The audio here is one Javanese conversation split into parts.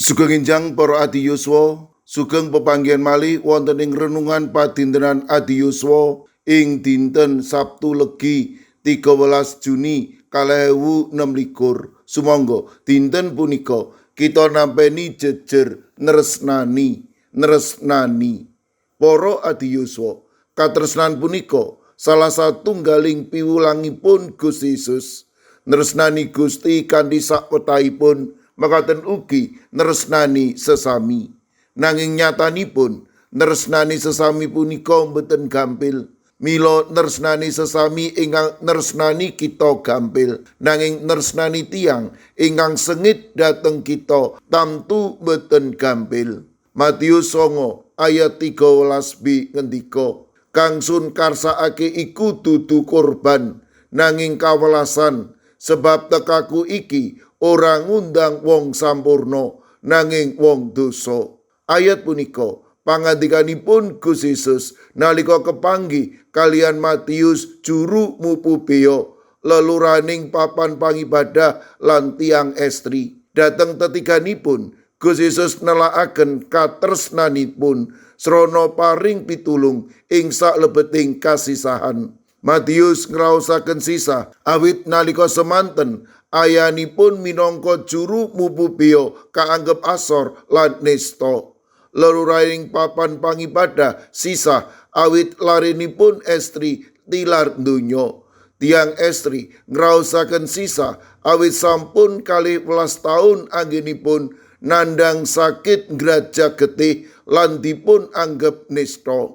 Sugeng enjang para adi yuswa, sugeng pepanggihan malih wonten ing renungan padintenan adi yuswa ing dinten Sabtu Legi 13 Juni 2026. Sumangga dinten punika kita nampeni jejer nresnani, nresnani. Para adi yuswa, katresnan punika salah satunggaling piwulangipun Gusti Yesus. Nresnani Gusti kanthi sakwetahipun, mekaten ugi nresnani sesami. Nanging nyatanipun nresnani sesami punika mboten gampil. Mila nresnani sesami ingkang nresnani kita gampil, nanging nresnani tiyang ingkang sengit dhateng kita tamtu mboten gampil. Matius 9 ayat 13b ngendika, "Kang sun karsakake iku dudu korban, nanging kawelasan, sebab tekaku iki ora ngundang wong sampurna, nanging wong dosa." Ayat punika pangandikanipun Gusti Yesus nalika kepanggih kaliyan Matius juru mupu bea leluraning papan pangibadah lan tiyang estri. Dhateng tetiganipun Gusti Yesus nelakaken katresnanipun srana paring pitulung ing saklebeting kasisahan. Matius ngraosaken sisah awit nalika semanten ayanipun minangka juru mupu bea kaanggep asor lan nista. Leluraning papan pangibadah sisah awit larenipun estri tilar donya. Tiang estri ngraosaken sisah awit sampun 12 taun anggenipun nandhang sakit ngrajak getih lan dipun anggep nista.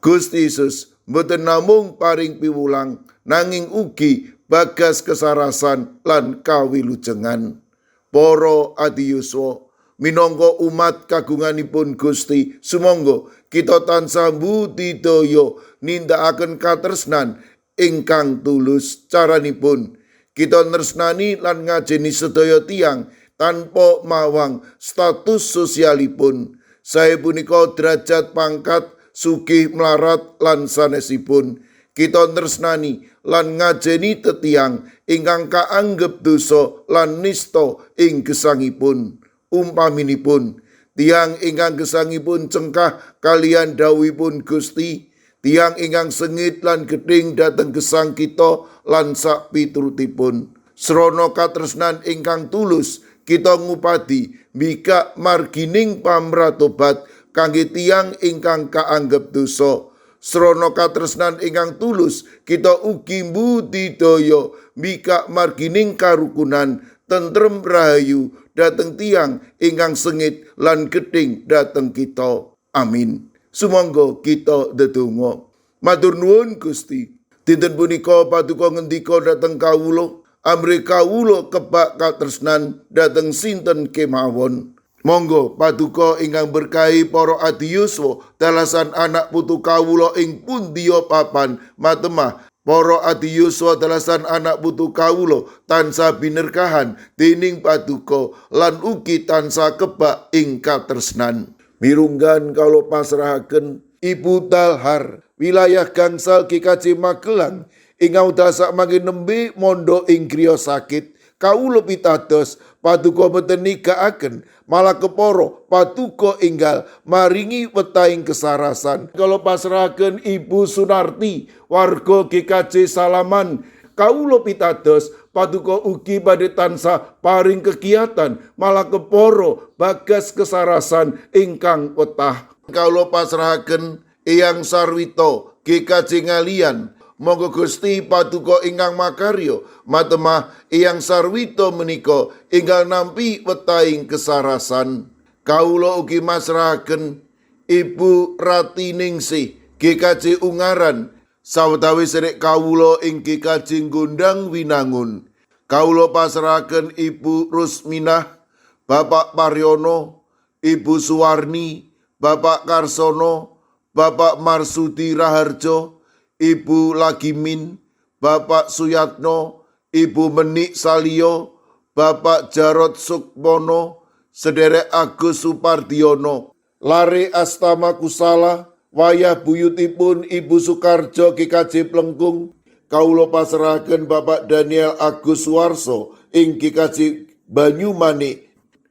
Gusti Yesus mboten namung paring piwulang, nanging ugi bagas kesarasan lan kawilujengan. Para adi yuswa, minangka umat kagunganipun Gusti, sumangga kita tansah budidaya nindakaken katresnan ingkang tulus. Caranipun kita nresnani lan ngajeni sedaya tiyang tanpa mawang status sosialipun. Sae punika derajat pangkat, sugih melarat lan sanesipun. Kita nresnani lan ngajeni tetiyang ingkang kaanggep dosa lan nista ing gesangipun. Umpaminipun tiyang ingkang gesangipun cengkah kaliyan dawuhipun Gusti, tiyang ingkang sengit lan gething dhateng gesang kita lan sak piturutipun. Srana katresnan ingkang tulus kita ngupadi mbikak margining pamratobat kangge tiyang ingkang kaanggep dosa. Srana katresnan ingkang tulus kita ugi mbudidaya mbikak margining karukunan, tentrem, rahayu dhateng tiyang ingkang sengit lan gething dhateng kita. Amin. Sumangga kita ndedonga. Matur nuwun, Gusti. Dinten punika paduka ngendika dhateng kawula, amrih kawula kebak katresnan dhateng sinten kemawon. Monggo paduka ingkang berkahi para adi yuswa dalasan anak putu kawula ing pundiya papan matemah. Para adi yuswa dalasan anak putu kawula tansah binerkahan dening paduka lan ugi tansah kebak ing katresnan. Mirunggan kawula pasrahaken Ibu Dalhar, wilayah Gangsal GKJ Magelang, ingkang wekdal mangke nembe mondok ing griya sakit. Kawula pitados paduka boten nigakaken, malah kepara paduka enggal maringi wetahing kesarasan. Kawula pasrahaken Ibu Sunarti, warga GKJ Salaman. Kawula pitados paduka ugi badhe tansah paring kegiatan, malah kepara bagas kesarasan ingkang wetah. Kawula pasrahaken Eyang Sarwito, GKJ Ngaliyan. Monggo Gusti paduka ingkang makarya matemah Eyang Sarwito menika enggal nampi wetahing kesarasan. Kawula ugi masrahaken Ibu Rati Ningsih, GKJ Ungaran, sawetawis sedherek kawula ing GKJ Gondang Winangun. Kawula pasrahaken Ibu Rusminah, Bapak Paryono, Ibu Suwarni, Bapak Karsono, Bapak Marsudi Raharjo, Ibu Lagimin, Bapak Suyatno, Ibu Menik Salio, Bapak Jarod Sukmono, Sederek Agus Supardiono, Lare Astama Kusala, wayah buyutipun Ibu Sukarjo GKJ Plengkung. Kawula pasrahaken Bapak Daniel Agus Suwarso ing GKJ Banyumanik.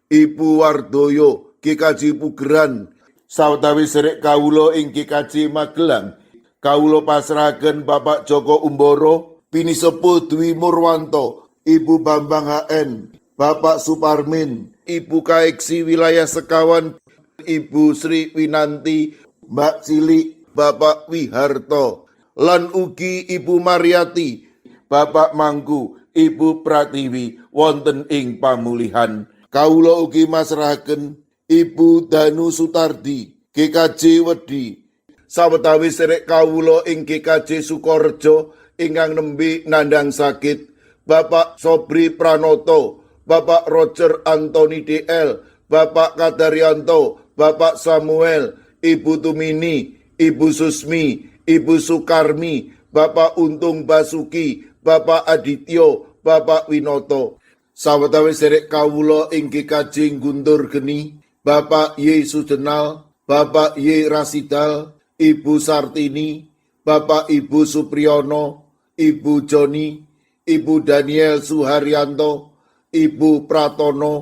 Ibu Wardoyo GKJ Pugeran. Sawetawis sedherek kawula ing GKJ Magelang, kawula pasrahaken Bapak Joko Umboro, Pinisepuh Dwi Murwanto, Ibu Bambang HN, Bapak Suparmin, Ibu Kaeksi wilayah Sekawan, Ibu Sri Winanti, Mbak Cilik, Bapak Wiharto, lan ugi Ibu Mariati, Bapak Mangku, Ibu Pratiwi wonten ing pamulihan. Kawula ugi masrahaken Ibu Danu Sutardi, GKJ Wedi. Sawetawis sedherek kawula ing GKJ Sukorejo ingkang nembe nandhang sakit, Bapak Sobri Pranoto, Bapak Roger Anthony DL, Bapak Kadaryanto, Bapak Samuel, Ibu Tumini, Ibu Susmi, Ibu Sukarmi, Bapak Untung Basuki, Bapak Adityo, Bapak Winoto. Sawetawis sedherek kawula ing GKJ Guntur Geni, Bapak Y Sujenal, Bapak Y Rasidal, Ibu Sartini, Bapak Ibu Supriyono, Ibu Joni, Ibu Daniel Suharyanto, Ibu Pratono,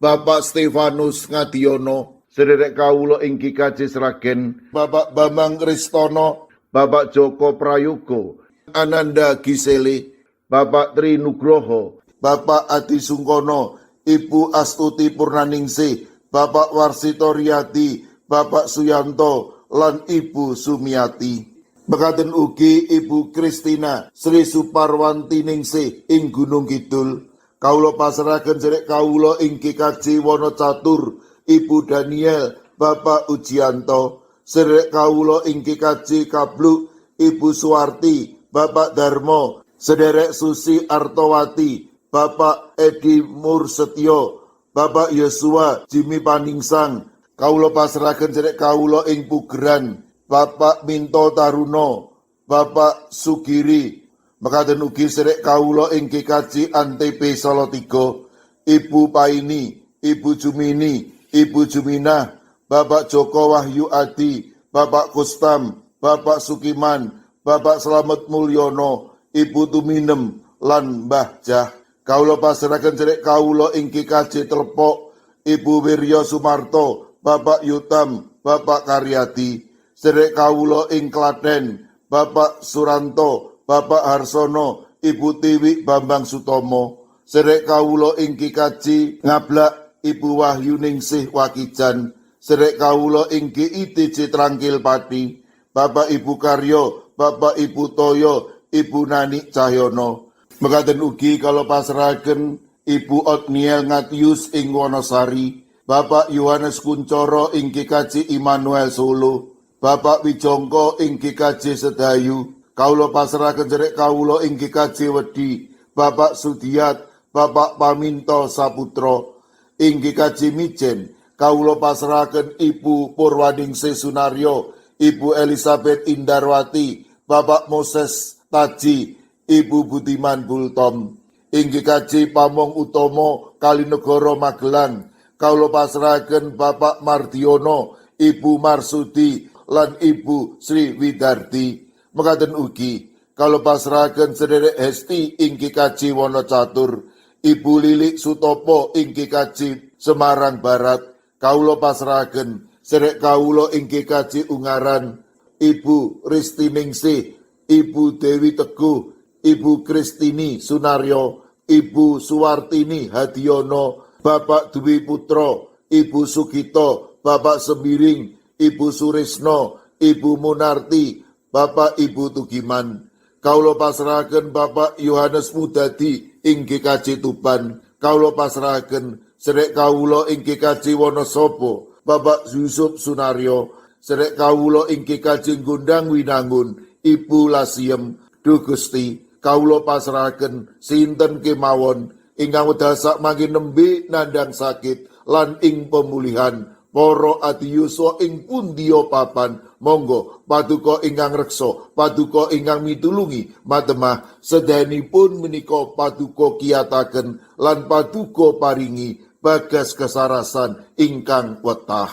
Bapak Stefanus Ngadiono, sedherek kawula ing GKJ Sragen, Bapak Bambang Ristono, Bapak Joko Prayogo, Ananda Gisele, Bapak Tri Nugroho, Bapak Adi Sungkono, Ibu Astuti Purnaningsih, Bapak Warsito Riyadi, Bapak Suyanto, lan Ibu Sumiati. Mekaten ugi Ibu Kristina Sri Suparwanti Ningsih ing Gunung Kidul. Kawula pasrahaken sedherek kawula ing GKJ Wonocatur, Ibu Daniel, Bapak Ujianto, sedherek kawula ing GKJ Kabluk, Ibu Suwarti, Bapak Darmo, sederek Susi Artowati, Bapak Edi Mursetyo, Bapak Yosua Jimmy Paningsang, kawula pasrahaken sedherek kawula ing Pugeran, Bapak Minto Taruno, Bapak Sugiri, mekaten ugi sedherek kawula ing GKJ Antp Salatiga, Ibu Paini, Ibu Jumini, Ibu Juminah, Bapak Joko Wahyu Adi, Bapak Kustam, Bapak Sukiman, Bapak Slamet Mulyono, Ibu Tuminem, lan Mbah Jah. Kawula pasrahaken sedherek kawula ing GKJ Telepok, Ibu Wiryo Sumarto, Bapak Yutam, Bapak Karyadi, sedherek kawula ing Klaten, Bapak Suranto, Bapak Harsono, Ibu Tiwi Bambang Sutomo, sedherek kawula ing GKJ Ngablak, Ibu Wahyu Ningsih Wakijan, sedherek kawula ing GITJ Trangkil Pati, Bapak Ibu Karyo, Bapak Ibu Toyo, Ibu Nani Cahyono. Mekaten ugi kawula pasrahaken Ibu Otniel Ngatius ing Wonosari, Bapak Yohanes Kuncoro ing GKJ Immanuel Solo, Bapak Wijongko ing GKJ Sedayu, kawula pasrahaken sedherek kawula ing GKJ Wedi, Bapak Sudiat, Bapak Paminto Saputro, ing GKJ Mijen, kawula pasrahaken Ibu Purwaningsih Sunaryo, Ibu Elizabeth Indarwati, Bapak Moses Taji, Ibu Budiman Bultom, ing GKJ Pamong Utomo Kalinegoro Magelang, kawula pasrahaken Bapak Mardiono, Ibu Marsudi, lan Ibu Sri Widardi. Mekaten ugi kawula pasrahaken sederek Hesti ing GKJ Wonocatur, Ibu Lilik Sutopo ing GKJ Semarang Barat, kawula pasrahaken sedherek kawula ing GKJ Ungaran, Ibu Ristiningsih, Ibu Dewi Teguh, Ibu Kristini Sunaryo, Ibu Suwartini Hadiono, Bapak Dwi Putro, Ibu Sugito, Bapak Sembiring, Ibu Surisno, Ibu Munarti, Bapak Ibu Tugiman. Kawula pasrahaken Bapak Yohanes Mudadi ing GKJ Tuban. Kawula pasrahaken sedherek kawula ing GKJ Wonosobo, Bapak Yusuf Sunaryo, sedherek kawula ing GKJ Gondang Winangun, Ibu Lasiem. Duh Gusti, kawula pasrahaken sinten kemawon ingkang wekdal sakmangke nembe nandhang sakit lan ing pemulihan para adiyuswa ing pundiya papan, monggo paduka ingkang reksa, paduka ingkang mitulungi matemah sedayanipun menika paduka kiyataken lan paduka paringi bagas kesarasan ingkang wetah.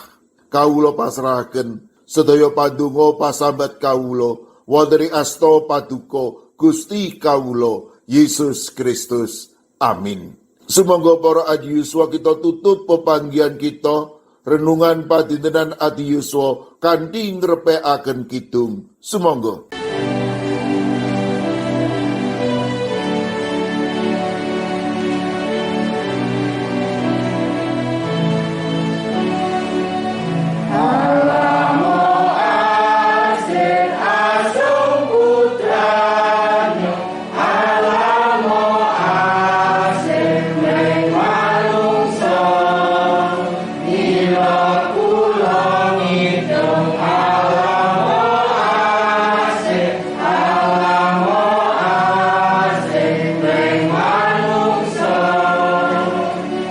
Kawula pasrahaken sedaya pandonga pasambat kawula wonten ing asta paduka Gusti kawula Yesus Kristus. Amin. Sumangga para adiyuswa, kita tutup pepanggihan kita, renungan padintenan adiyuswa, kanthi ngrepekaken kidung. Sumangga.